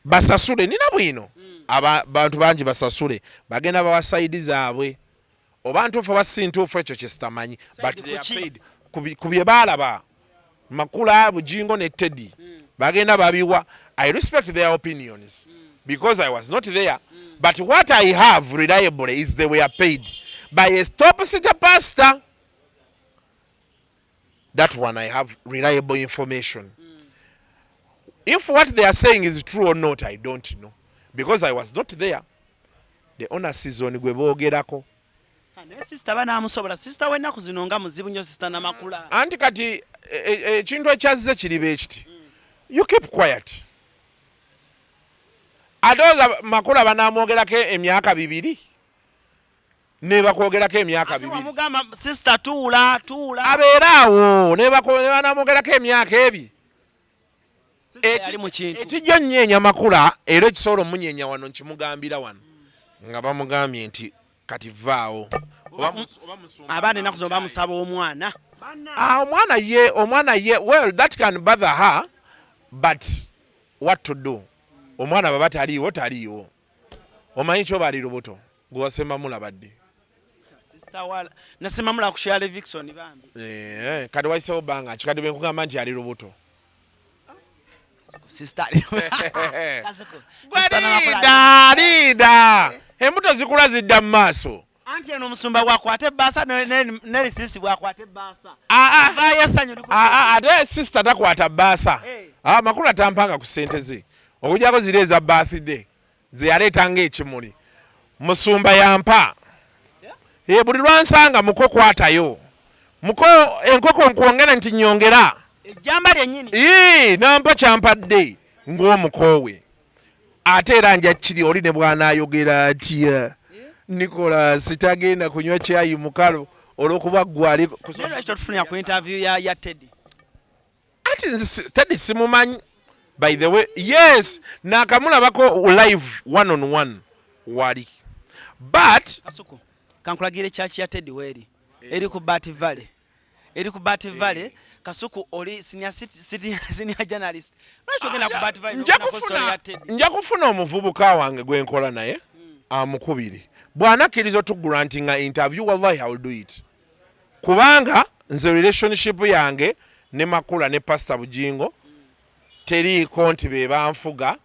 basasule nina bwino. Abantu bangi basasule, bagenda bawa side zaabwe, oba ntuufu oba si ntuufu ekyo kye sitamanyi, but they are kuki? paid ku bye baalaba Makula, Bujingo ne Teddy. Bagenda babiwa. I respect their opinions because I was not there, but what I have reliably is they were paid by a top city pastor. That one I have reliable information. If what they are saying is true or not, I don't know because I was not there. The onus is on gwe boogerako. Ah, naye sister banaamusobola. Sister w'ennaku zino nga muzibu nnyo, sister Namakula. Anti kati ekintu ekyazze kiriba ekiti, you keep quiet. Ate oza Makula banamwogerako emyaka 2, nebakwogerako emyaka Ate 2. Wamugamba sister tuula tuula. Abeere awo ne banamwogerako emyaka ebi. Sister yali mu kintu. Ekijja onnyeenya Makula, era ekisobola omunyeenya wano nkimugambira wano nga bamugambye nti kati vaawo. Oba musumba. Abaana ennaku zino bamusaba omwana. Ah, omwana ye, well, that can bother her, but what to do? Omwana baba taliiwo, taliiwo. Omanyi kyoba ali lubuto, gwe wasemba mulaba ddi? Sister wala nasemamula ku Shirley Vixon bambi. Eh, kati wayisewo bbanga ki kati bwenkugamba nti ali lubuto? Sister ali Kasuku. Sister Namakula. Linda, linda, embuto zikula zidda mu maaso. Anti eno omusumba bwakwata ebbaasa ne lisisi bwakwata ebbaasa. Ah, ah. Vaayo essanyu. Ah, ah, ate sister takwata bbaasa. Ah, Makula tampanga ku ssente ze okujjako ziri eza birthday ze yaleetanga ekimuli. Musumba yampa. Eh, buli lwansanga, muko kwatayo, muko enkoko nkwongera nti nyongera. Ejjamba lyennyini. Ii, nampa kyampadde ng'omukoowe, ate era nja kiri oli ne bw'anaayogera atya, Nicolas tagenda kunywa kyayi mukalo olw'okuba gwali. Naye lwaki totufunira ku interview ya Teddy? Ati nze Teddy simumanyi, by the way. Yes, nakamulabako live one on one wali, but Kasuku, kankulagire church ya Teddy weeri. Eri ku Bat Valley, eri ku Bat Valley. Kasuku, oli senior, senior journalist, lwaki ogenda ku Bat Valley Nja n'ofunako story kufuna ya Teddy? Nja kufuna omuvubuka wange gwe nkola naye amukubire. Bw'anakkiriza otugrantinga interview, wallahi I will do it, kubanga nze relationship yange ne Makula ne Pastor Bujingo teriiko nti be banfuga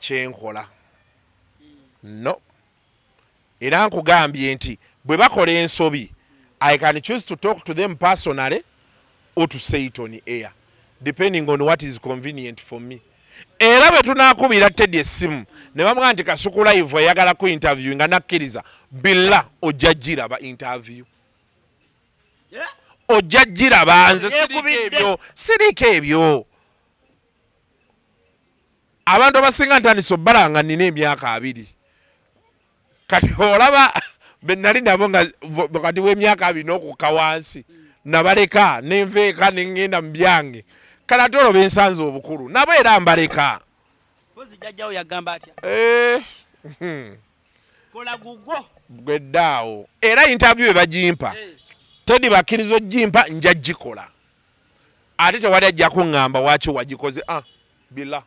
kyenkola, no. Era nkugambye nti bwe bakola ensobi, I can choose to talk to them personally or to say it on air, depending on what is convenient for me. Era bwe tunaakubira Teddy essimu ne bamugamba nti Kasuku Live eyagala ku interview nga nakkiriza, billa ojja giraba interview. Ojja giraba. Nze siriiko ebyo, siriiko ebyo. Abantu abasinga ntandise obbala nga nina emyaka 20. Kati olaba be nali nabo nga wakati w'emyaka 20 n'okukka wansi, nabaleka nenveeka ne ŋŋenda mu byange. Kale ate olwo bensanze obukulu nabo era mbaleka. Mpozi jjajjawo yagamba atya? Kola gugwo. Gweddaawo. Era interview ebagimpa, Teddy bakkiriza ogimpa, nja gikola. Ate tewali ajja kuŋŋamba waki wagikoze. Ah, bila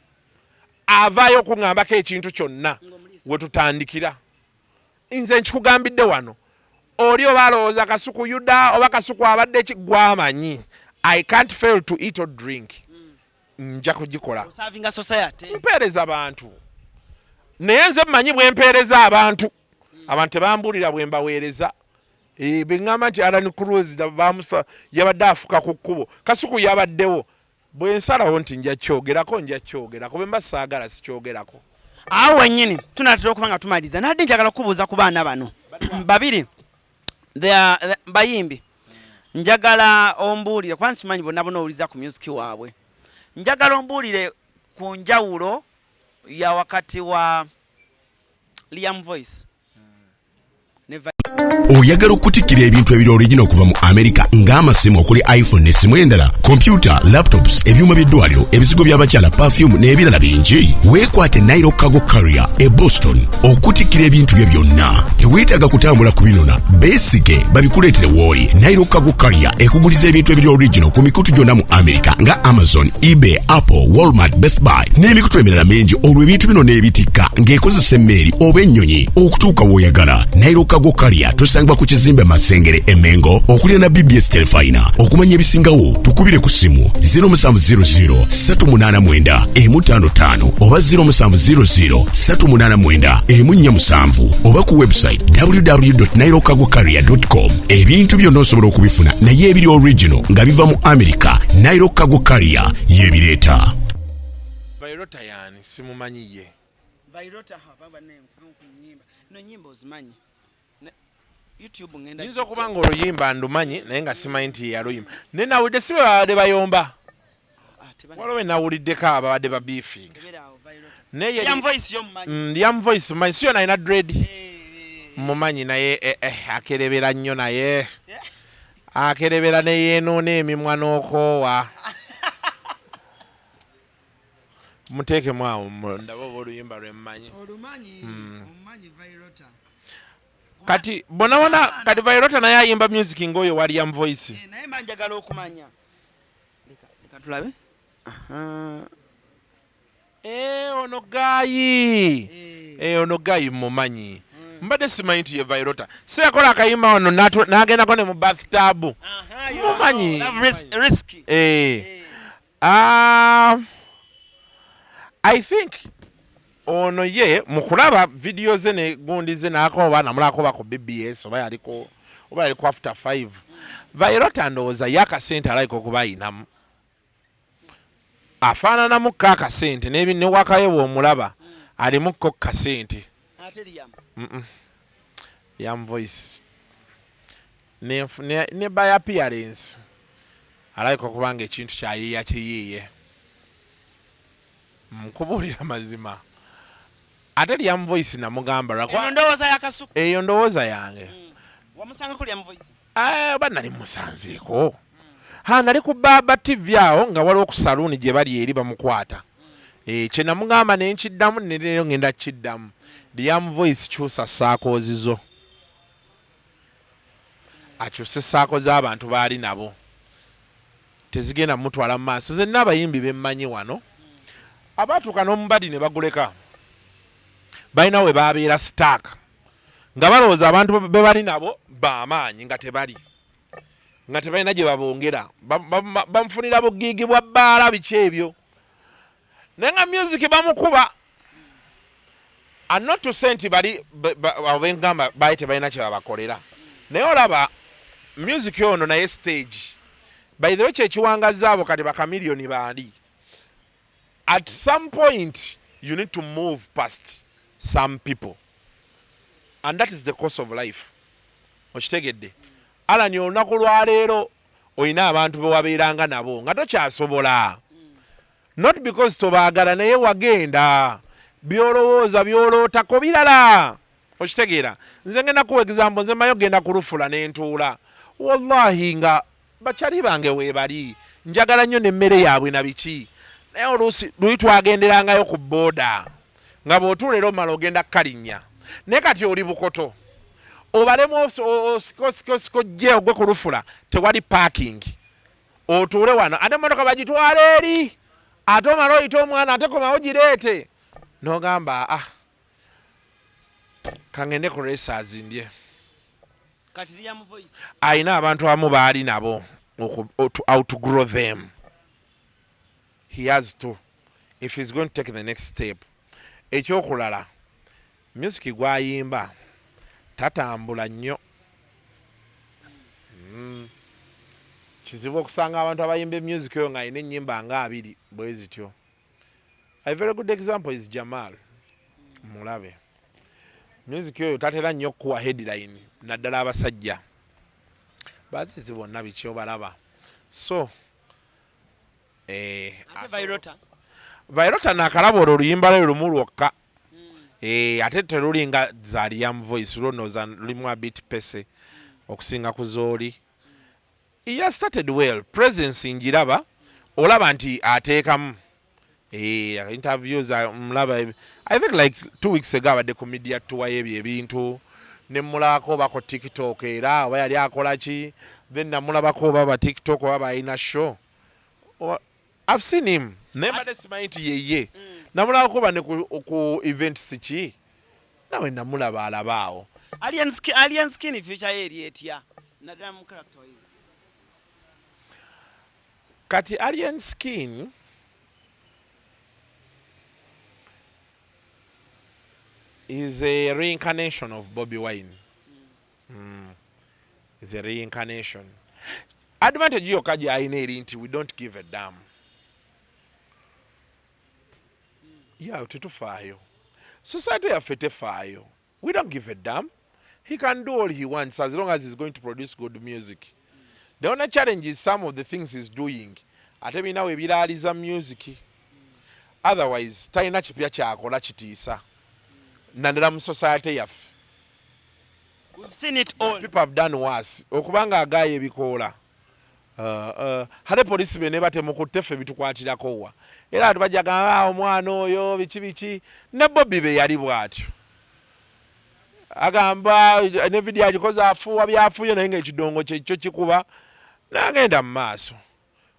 avaayo okuŋŋambako ekintu kyonna we tutandikira. Nze nkikugambidde wano, oli oba alowooza Kasuku Yuda oba Kasuku abadde ki, gwamanyi. I can't fail to eat or drink. Nja kugikola. Oservinga society. Mpeereza bantu, naye nze mmanyi bwe mpeereza abantu. Abantu tebambuulira bwe mbaweereza. Bwe ŋŋamba nti Alan Cruz bamusa yabadde afuka ku kkubo, Kasuku yabaddewo, bwe nsalawo nti nja kyogerako, nja kyogerako. Bwe mba saagala, sikyogerako. Awo wennyini tunaatera okuba nga tumaliriza. Nadde njagala kukubuuza ku baana bano babiri. Bayimbi. Njagala ombuulire, kuba nkimanyi bonna bonna owuliza ku music waabwe. Njagala ombuulire ku njawulo ya wakati wa Liam Voice. Oyagala okutikkira ebintu ebiri original okuva mu America ng'amasimu okuli iPhone n'essimu endala, kompyuta, laptops, ebyuma by'eddwaliro, ebizigo by'abakyala, perfume n'ebirala bingi? Weekwate Nairo Cargo Carrier e Boston okutikkira ebintu byo byonna. Teweetaaga kutambula kubinona, beesige babikuleetere w'oli. Nairo Cargo Carrier ekuguliza ebintu ebiri original ku mikutu gyonna mu America nga Amazon, eBay, Apple, Walmart, Best Buy n'emikutu emirala mingi. Olwo ebintu bino n'ebitikka ng'ekozesa emmeeri oba ennyonyi okutuuka w'oyagala. Nairo Cargo Carrier tusangibwa ku kizimbe Masengere e Mengo okuliraana BBS Telefina. Okumanya ebisingawo tukubire ku ssimu 0700 389 155 oba 0700 389 147 oba ku website www.nairocargocarrier.com. Ebintu byonna osobola okubifuna naye ebiri original nga biva mu America, Nairo Cargo Carrier yebireeta. Vairota yani simumanyi ye. Vairota ku nyimba no nyimba ozimanyi. YouTube ngenda Nyinza okuba nga oluyimba ndumanyi naye nga simanyi nti yaluyimba. Naye nawulidde si bwe babadde bayomba. Waliwo nawuliddeko ababadde ba beefing. Naye Liam Voice yo mumanyi. Liam Voice mumanyi, si yona alina dread. Mumanyi naye akerebera nnyo naye. Akerebera ne yeenoona emimwa n'okoowa. Muteekemu awo ndabe oba oluyimba lwe mmanyi. Olumanyi, omumanyi Vairota. Kati bonabona kati Vairota naye ayimba music ng'oyo wa Liam Voice. Naye mba njagala okumanya. Leka tulabe. Ono guy. Ono guy mumanyi. Mbadde simanyi nti ye Vairota. Si yakola akayimba wano n'agendako ne mu bathtub. Mumanyi. Risky. I think ono ye mu kulaba video ze ne gundi ze n'ako oba namulako oba ku BBS oba yaliko oba yaliko after 5. Vairota ndowooza ye akasente alabika okuba ayinamu. Afaananamu ko akasente ne wakaye bw'omulaba alimu ko kasente. Ate Liam. Liam Voice. Ne by appearance alabika okuba nga ekintu kyayiiya kiyiiye. Nkubuulira mazima. Ate Liam Voice namugamba lwakuba Eno ndowooza ya Kasuku. Eyo ndowooza yange. Wamusangako Liam Voice? Oba nali musanzeeko. Ha, nali ku Baba TV awo nga waliwo ku saloon gye bali eri bamukwata. Kye namugamba ne nkiddamu ne leero ngenda kiddamu. Liam Voice kyusa saakoozi zo. Akyuse saako z'abantu baali nabo. Tezigenda mutwala mu maaso. Nze nina abayimbi be mmanyi wano abaatuuka n'omubadi ne baguleka. Balina we babeera stuck nga balowooza abantu be bali nabo b'amaanyi nga tebali, nga tebalina gye babongera. Bamufunira bugiigi bwa bbaala biki ebyo, naye nga music bamukuba. And not to say nti bali abo bengamba baali tebalina kye babakolera, naye olaba music ono naye stage. By the way, kyekiwangaza abo kati bakamiliyoni baali. At some point you need to move past some people, and that is the course of life. Okitegedde, Alani? Olunaku lwaleero olina abantu bewabeeranga nabo nga tokyasobola, not because tobaagala, naye wagenda byolowooza byolootako birala. Okitegeera? Nze ngenda kuwa example. Nze mmanyi ogenda ku lufula n'entuula, wallahi, nga bakyali bange weebali, njagala nnyo n'emmere yaabwe na biki, naye oluusi luli twagenderangayo ku booda nga bw'otuula era omala ogenda kukalinnya, naye kati oli Bukoto, obalemu osiko jje ogwe ku lufula, tewali parking, otuule wano, ate emotoka bagitwala eri, ate omala oyite omwana, ate komawo gireete, n'ogamba, "Ah, kangende ku Racers ndye." Kati Liam Voice? Alina abantu abamu baali nabo to outgrow them. He has to, if he's going to take the next step. Ekyokulala, music gwayimba tatambula nnyo. Kizibu okusanga abantu abayimba music oyo ng'alina ennyimba nga 20 bwe zityo. A very good example is Jamal Mulabe. Music oyo tatera nnyo okukuwa headline, naddala abasajja bazizi bonna biki obalaba. So Ate Vyroota? Vyroota nakalaba olwo oluyimba lwe lumu lwokka. Ate terulinga za Liam Voice, lwonoza lulimu a bit pace okusinga ku zooli. He has started well, presence njiraba, olaba nti ateekamu. Interviews mulaba, I think like 2 weeks ago abadde ku media tour y'ebyo ebintu, ne mulabako oba ku TikTok era oba yali akola ki, then namulabako oba ba TikTok oba balina show. I've seen him, naye mbadde simanyi nti yeye. Namulabako oba ne ku events ki, nawe namulaba alabaawo. Alien Skin, future ye eri etya, naddala mu character wise? Kati Alien Skin is a reincarnation of Bobby Wine. Is a reincarnation. Advantage yokka gy'alina eri nti we don't give a damn. Yeah, tetufaayo, society yaffe tefaayo. We don't give a damn. He can do all he wants as long as he's going to produce good music. The only challenge is some of the things he's doing ate birinawo ebiraaliza music. Otherwise talina kipya kyakola kitiisa, naddala mu society yaffe. We've seen it all. People have done worse. Okubanga agaaya ebikoola, ate polisi be neba temukutte, ffe bitukwatirako wa? Era abantu bajja gamba, "Ah, omwana oyo biki biki." Ne Bobi be yali bw'atyo, agamba ne vidiyo agikoze, afuuwa byafuuye, naye ngaekidongo kyekyo kikuba n'agenda mu maaso,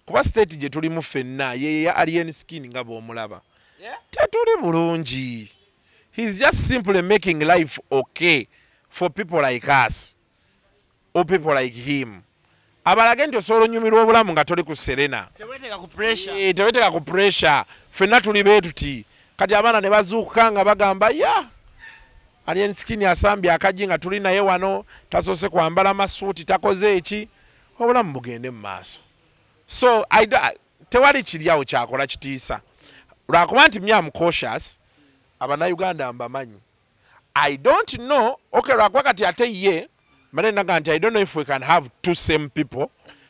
kuba state gye tulimu ffenna yeya Alien Skin nga bw'omulaba. Tetuli bulungi. He's just simply making life okay for people like us or people like him, abalage nti osobola onyumirwa obulamu nga toli ku Serena. Teweteeka ku pressure. Teweteeka ku pressure. Ffenna tuli bee tuti. Kati abaana ne bazuukuka nga bagamba, "Ya, Alien Skin asambye akagi nga tuli naye wano, tasoose kwambala masuuti, takoze eki." Obulamu bugende mu maaso. So tewali kiri awo kyakola kitiisa, lwakuba nti me am cautious, Abannayuganda mbamanyi. I don't know. Okay, lwakuba kati ate ye mbadde naga nti I don't know if we can have two same people,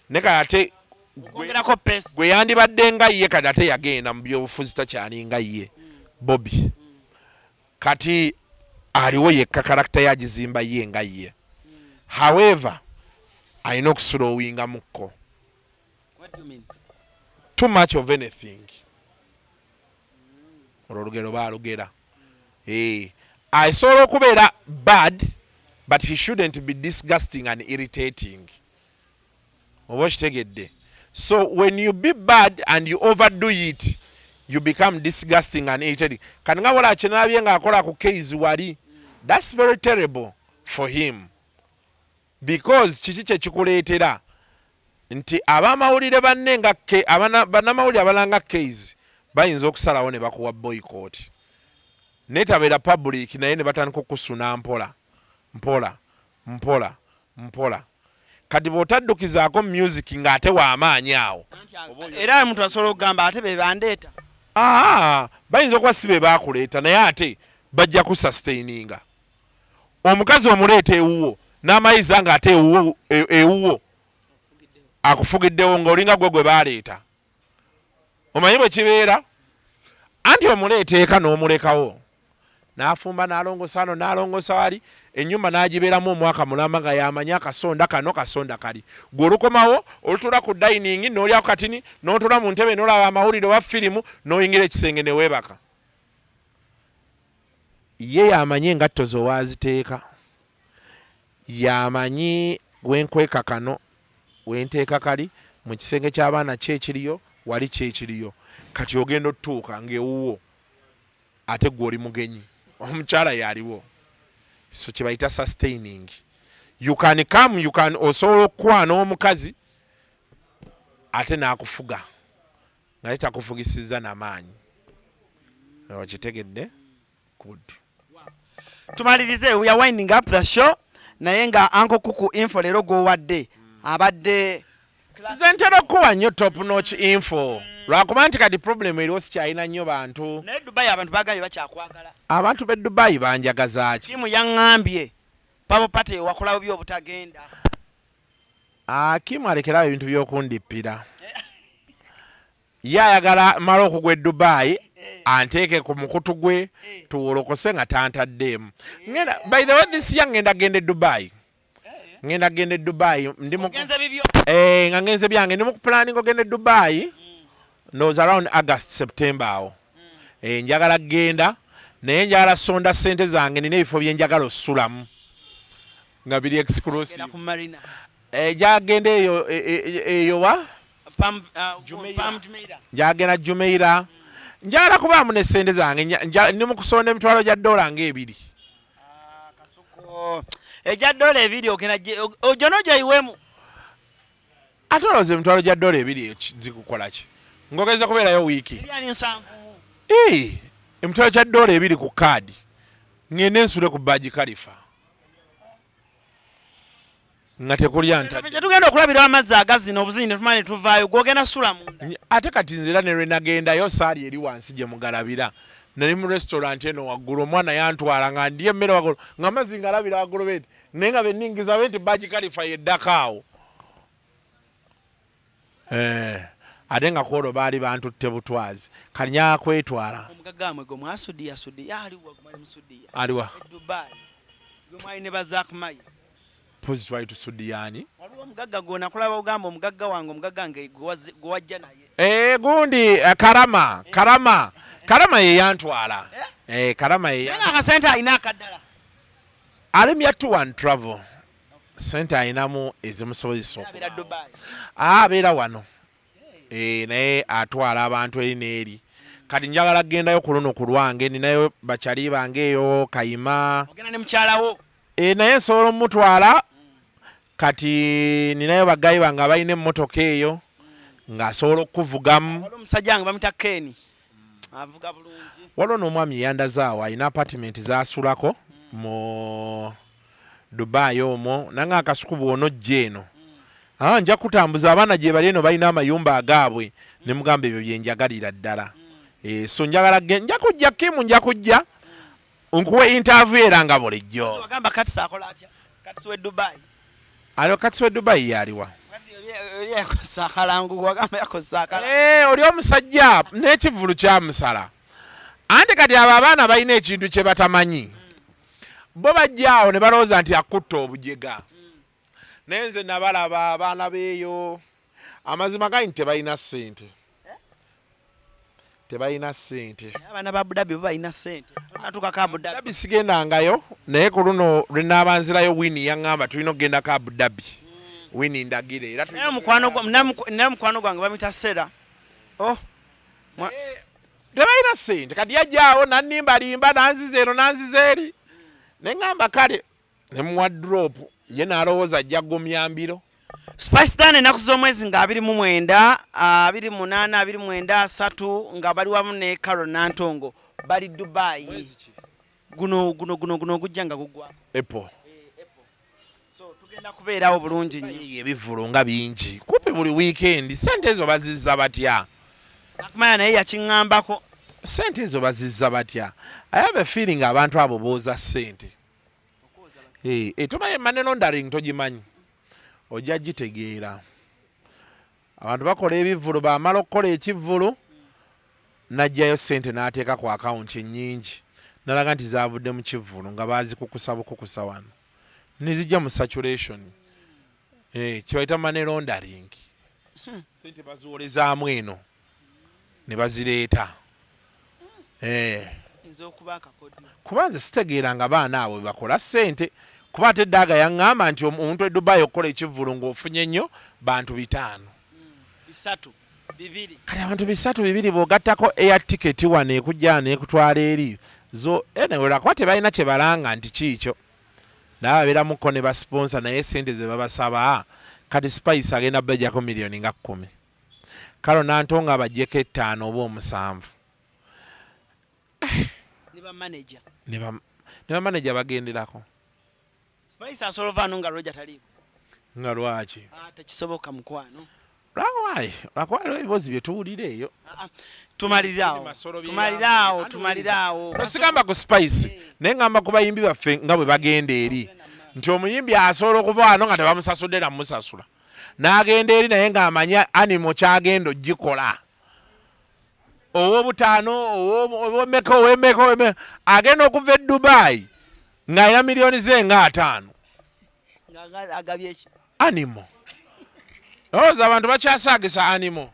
ne kati ate Okwongerako pace. Gwe yandibadde nga ye, kati ate yagenda mu byobufuzi, takyalinga ye Bobi. Kati aliwo yekka, character yagizimba ye nga ye. However, alina okuslowingamukko. What do you mean? Too much of anything, olwo olugero baalugera. Asobola okubeera bad, but he shouldn't be disgusting and irritating, oba okitegedde? So when you be bad and you overdo it, you become disgusting and irritating. Kati nga bola kyenalabye ng'akola ku case wali, that's very terrible for him, because kiki kyekikuleetera nti abamawulire banne nga bannamawulire abalanga case bayinza okusalawo ne bakuwa boycott, netabeera public, naye ne batandika okusuna mpola mpola mpola mpola. Kati bw'otaddukizaako music ng'ate w'amaanyi awo. Era omuntu asobola okugamba, "Ate be bandeeta." Aa, bayinza okuba si be baakuleeta, naye ate bajja kusustaininga. Omukazi omuleeta ewuwo n'amayiza ng'ate ewuwo akufugiddewo ng'olinga gwe gwe baaleeta. Omanyi bwe kibeera, anti omuleeta eka n'omulekawo n'afumba n'alongosa wano n'alongosa wali, ennyumba n'agibeeramu omwaka mulamba nga y'amanyi akasonda kano kasonda kali. Gwe olukomawo olutuula ku dining n'olyako katini n'otuula mu ntebe n'olaba amawulire oba firimu n'oyingira ekisenge ne weebaka. Ye y'amanyi engatto zo w'aziteeka, y'amanyi wenkweka kano wenteeka kali, mu kisenge ky'abaana ki ekiriyo, wali ki ekiriyo. Kati ogenda otutuuka ng'ewuwo ate gwe oli mugenyi, omukyala yaliwo. So kye bayita sustaining. You can come, you can, osobola okukwana omukazi ate n'akufuga nga takufugisiza namaanyi. Okitegedde? Good. Tumalirize, we are winding up the show, naye nga Uncle Kuku info leero gw'owadde abadde Nze ntera okukuwa nnyo top notch info, lwakuba nti kati problem eriwo sikyalina nnyo bantu. Naye Dubai abantu bagambye bakyakwagala. Abantu b'e Dubai banjagazaaki? Tiimu yaŋŋambye pabo pate wakolawo byobutagenda. Akimu alekerawo ebintu by'okundippira. Ye ayagala mala okugwa e Dubai anteeke ku mukutu gwe tuwolokose nga tantaddeemu. Ngenda, by the way, this year ngenda genda e Dubai. Ngenda genda e Dubai, ndi mu nga ngenze byange, ndi mu kuplanning ogenda e Dubai. Ndowooza around August, September awo. Njagala genda, naye njagala sonda ssente zange, nina ebifo bye njagala osulamu nga biri exclusive. Njagala genda eyo eyo wa? Njagala Jumeirah. Njagala kubaamu ne ssente zange, ndi mu kusonda emitwalo gya dola ng'ebiri. Egya dola ebiri ogenda gyonna ogyeyiweemu. Ate olowooza emitwalo gya dola ebiri zikukola ki? Ng'ogeza kubeerayo wiiki. Emitwalo gya dola ebiri ku kaadi ngende nsule ku Burj Khalifa nga tekulya ntadde. Tugenda okulabira amazzi agazina obuzinyi ne tumala ne tuvaayo, gw'ogenda sula munda. Ate kati nze era ne lwe nagendayo saali eri wansi gye mugalabira. Nali mu restaurant eno waggulu, omwana yantwala nga ndya emmere waggulu nga amazzi ngalabira waggulu beti, naye nga benningiza bwe nti Burj Khalifa yeddako awo. Ate nga kwolwo baali bantutte butwazi, kati njagala kwetwala. Omugagga wamwe gwe mwasudiya sudiya aliwa? Gwe mwali musudiya aliwa? E Dubai gwe mwali ne Bazak Mayi. Pozi twali tusudiyani. Waliwo omugagga gwe nakulaba ogamba omugagga wange, omugagga nge gwe wajja naye. Gundi Karama, Karama, Karama ye yantwala. Karama ye yantwala. Akasente alina akaddala. Alimya tour and travel. Sente alinamu ezimusobozesa abeera wano. Naye atwala abantu eri n'eri. Kati njagala kugendayo ku luno ku lwange, ninayo bakyali bange eyo Kayima. Ogenda ne mukyalawo? Naye nsobola omutwala. Kati ninayo bagayi bange abalina emmotoka eyo ng'asobola okukuvugamu. Waliwo omusajja wange bamuyita Ken, avuga bulungi. Waliwo n'omwami yeyandaza awo alina apartment z'asulako mu Dubai omwo, nange akasuku bw'onojja eno nja kutambuza abaana gye bali eno, balina amayumba agaabwe, ne mugamba ebyo bye njagalira ddala. So njagala nja kujja Kimu, nja kujja nkuwe interview era nga bulijjo. Wagamba Katsi akola atya? Katsi we Dubai. Alo Katsi we Dubai yaliwa? Oli omusajja n'ekivvulu kyamusala. Anti kati abo abaana balina ekintu kye batamanyi. Bo bajja awo ne balowooza nti akutta obujega. Naye nze nabalaba abaana b'eyo, amazima gali nti tebalina ssente. Tebalina ssente. Abaana ba Abu Dhabi bo balina ssente. Tonatuukako Abu Dhabi. Dhabi sigendangayo, naye ku luno lwe naabanzirayo Winnie yaŋŋamba tulina okugendako Abu Dhabi. Winnie ndagire era tulina Naye mukwano gwange bamuyita Sera. Oh. Tebalina ssente. Kati yajja awo n'annimbalimba n'anziza eno n'anziza eri. Ne ŋŋamba kale ne muwa drop, ye n'alowooza ajja kugumya mbiro. Spice Diana ennaku z'omwezi nga 29, 28, 29, 30 nga bali wamu ne Carol Nantongo bali Dubai. Guno guno guno guno ogujja nga guggwako. Apple. So tugenda kubeerawo bulungi nnyo. Ebivvulu nga bingi kumpi buli weekend, ssente ezo bazizza batya? Zakumaya naye yakiŋŋambako. Sente ezo bazizza batya? I have a feeling abantu abo booza sente. Tomanyi money laundering, togimanyi, ojja gitegeera. Abantu bakola ebivvulu, bamala okukola ekivvulu n'aggyayo sente n'ateeka ku akawunti ennyingi, nalaga nti zavudde mu kivvulu nga bazikukusa bukukusa wano nezijja mu circulation. Kibayita money laundering. Sente baziwolezaamu eno ne bazireeta. Kuba nze sitegeera nga baana abo bakola sente, kuba ate eddaaga yaŋŋamba nti omuntu e Dubai okukola ekivvulu ng'ofunye nnyo bantu 500. 300, 200. Kati abantu 300, 200 bw'ogattako air ticket wano ekujja n'ekutwala eri zo, anyway, lwakuba tebalina kye balanga nti kiikyo, naye babeeramuko ne basponsor, naye sente ze babasaba. Kati Spice agenda bajjako miliyoni nga 10, kalo Nantongo abaggyeko 5 oba 7. Ne bamaneja. Ne bamaneja bagenderako. Spice asobola ovaano nga Roger taliiko? Nga lwaki? Tekisoboka mukwano. Lwawayi, lwakuba waliwo ebibuuzo bye tuwulira eyo. Tumaliraawo, tumaliraawo, tumaliraawo. Sigamba ku Spice, naye ngamba ku bayimbi baffe nga bwe bagenda eri, nti omuyimbi asobola okuva wano nga tebamusasudde namusasula, n'agenda eri naye ng'amanya animo kyagenda ogikola, ow'obutaano, ow'omeka, ow'emeka, ow'emeka, agenda okuva e Dubai ng'alina miliyoni ze nga 50. Agabye ki? Animo. Olowooza abantu bakyasaagisa animo?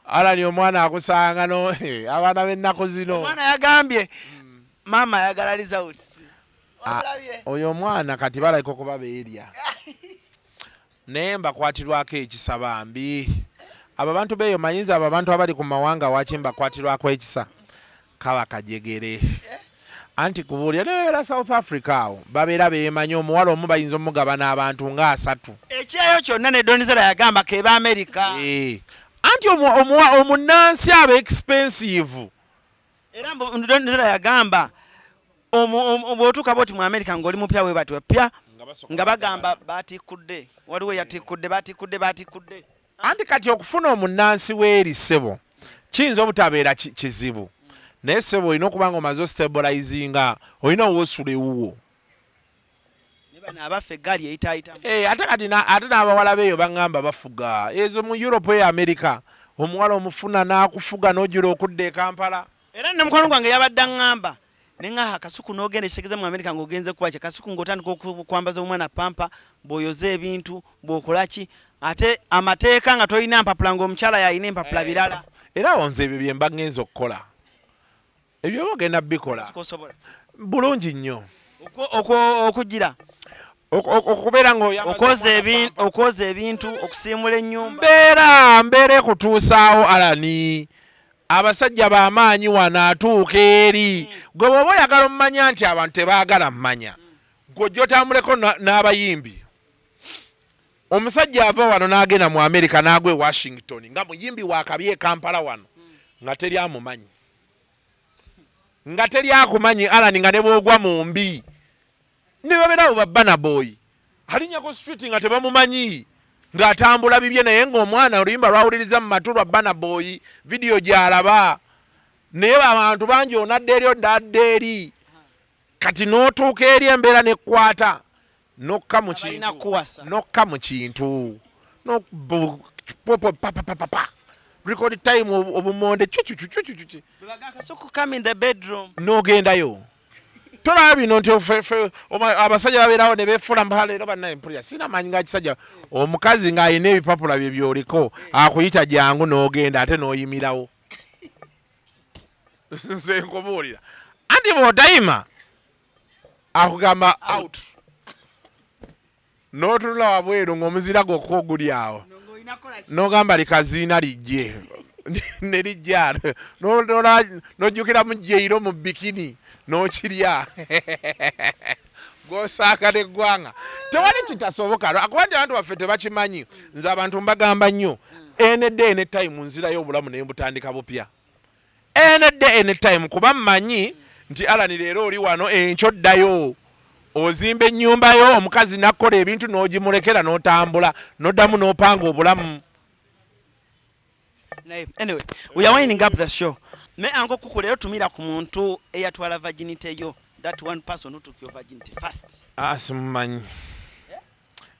Alani omwana akusanga no abaana b'ennaku zino. Omwana yagambye maama ayagala results. Oyo omwana kati balabika okuba beerya, naye mbakwatirwako ekisa bambi. Abo abantu beeyo mayinza, abo abantu abali ku mawanga waki mbakwatirwako ekisa, kaba kajegere. Anti kubuulira ne babeera South Africa awo babeera beemanyi, omuwala omu bayinza omugabana abantu nga 3. Ekyeyo kyonna ne Donizera yagamba keba America. Anti omunnansi aba expensive. Era Donizera yagamba bw'otuuka bw'oti mu America ng'oli mupya bwe batyo pya nga bagamba batikkudde, waliwo yatikkudde, batikkudde, batikkudde. Anti kati okufuna omunnansi w'eri ssebo kiyinza obutabeera kizibu, naye ssebo olina okuba nga omaze ostabilizinga, olina woosula ewuwo. Ne bano abaffe eggaali eyitaayitamu. Ate kati ate n'abawala beeyo baŋŋamba bafuga ezo mu Europe eyo America, omuwala omufuna n'akufuga n'ojula okudda e Kampala. Era ne mukwano gwange yabadde aŋŋamba ne ŋŋaha Kasuku n'ogenda ekitegeeza mu America ng'ogenze kuba kye Kasuku ng'otandika okwambaza omwana pampa, bw'oyoza ebintu, bw'okola ki, ate amateeka nga tolina mpapula ng'omukyala y'alina empapula birala. Era awo nze ebyo bye mba ŋŋenze okukola, ebyo oba ogenda bikola bulungi nnyo. Okugira okubeera ng'okwoza ebintu, okusiimula ennyumba. Mbeera ekutuusaawo Alani. Abasajja b'amaanyi wano atuuka eri gwe bw'oba oyagala omumanya nti abantu tebaagala mmanya, gwe ojja otambuleko n'abayimbi. Omusajja ava wano n'agenda mu America n'agwa e Washington nga muyimbi wa kabi e Kampala wano nga teri amumanyi, nga teri akumanyi Alani, nga ne bw'ogwa mu mbi ne babeera abo ba Burna Boy alinnya ku street nga tebamumanyi, ng'atambula bibye, naye ng'omwana oluyimba lwawuliriza mu matu lwa Burna Boy, vidiyo gy'alaba, naye abantu bangi onadda eri odadda eri, kati n'otuuka eri embeera n'ekkwata n'okka mu kintu, n'okka mu kintu papapapapa record time obumonde cucucucucucu n'ogendayo. Tolaba bino nti abasajja babeerawo ne beefuula mba leero bannaye mpulira sirina maanyi ga kisajja. Omukazi ng'alina ebipapula bye byoliko akuyita jangu n'ogenda ate n'oyimirawo. Nze nkubuulira, anti bw'otayima akugamba out, n'otunula wabweru ng'omuzira gwokka oguli awo, n'ogamba likaziina lijje ne lijja, n'ojjukira mu jjeiro mu bikini n'okirya gw'osaaka n'eggwanga. Tewali kitasoboka, lwakuba nti abantu baffe tebakimanyi. Nze abantu mbagamba nnyo, any day any time nzirayo obulamu ne mbutandika bupya, any day any time, kuba mmanyi nti Alani leero oli wano, enkyo ddayo ozimba ennyumba yo, omukazi n'akukola ebintu n'ogimulekera n'otambula n'oddamu n'opanga obulamu. Anyway, we are winding up the show. Me anko kuku leero tumira ku muntu eyatwala virginity yo, that one person who took your virginity first. Ah, simumanyi,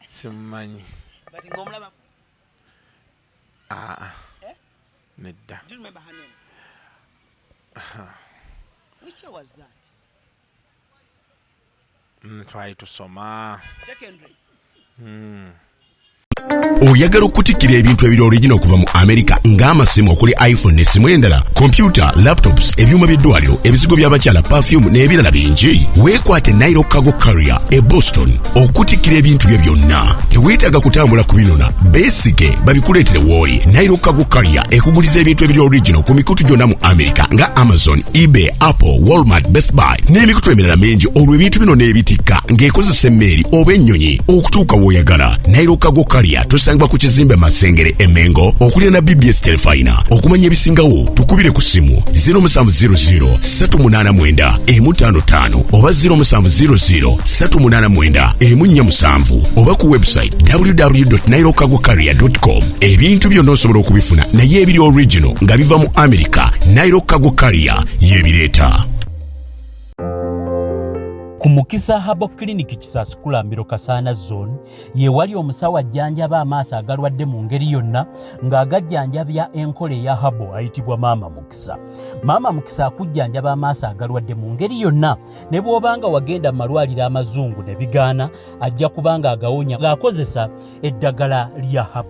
simumanyi. But ng'omulaba? Aa. Eh? Nedda. Do you remember her name? Which year was that? Twali tusoma. Secondary. Oyagala okutikkira ebintu ebiri original okuva mu Amerika, ng'amasimu okuli iPhone n'essimu endala, kompyuta, laptops, ebyuma by'eddwaliro, ebizigo by'abakyala, perfume n'ebirala bingi? Weekwate Nairo Cargo Carrier e Boston okutikkira ebintu byo byonna. Teweetaaga kutambula ku binona, beesige babikuleetere w'oli. Nairo Cargo Carrier ekuguliza ebintu ebiri original ku mikutu gyonna mu Amerika nga Amazon, eBay, Apple, Walmart, Best Buy n'emikutu emirala mingi. Olwo ebintu bino n'ebitikka ng'ekozesa emmeeri oba ennyonyi okutuuka w'oyagala. Nairo Cargo Carrier tusangibwa ku kizimbe Masengere e Mengo, okuliraana BBS Telefina. Okumanya ebisingawo, tukubire ku ssimu 0700 389 155 oba 0700 389 147 oba ku website www nairocargocarrier com. Ebintu byonna osobola okubifuna, naye ebiri original nga biva mu America, Nairo Cargo Carrier yebireeta. Ku Mukisa Herbal Clinic Kisaasi Kulambiro Kasaana Zone ye wali omusawo ajjanjaba amaaso agalwadde mu ngeri yonna ng'agajjanjabya enkola eya herbal, ayitibwa Maama Mukisa. Maama Mukisa akujjanjaba amaaso agalwadde mu ngeri yonna, ne bw'obanga wagenda mu malwaliro amazungu ne bigaana, ajja kubanga agawonya ng'akozesa eddagala lya herbal.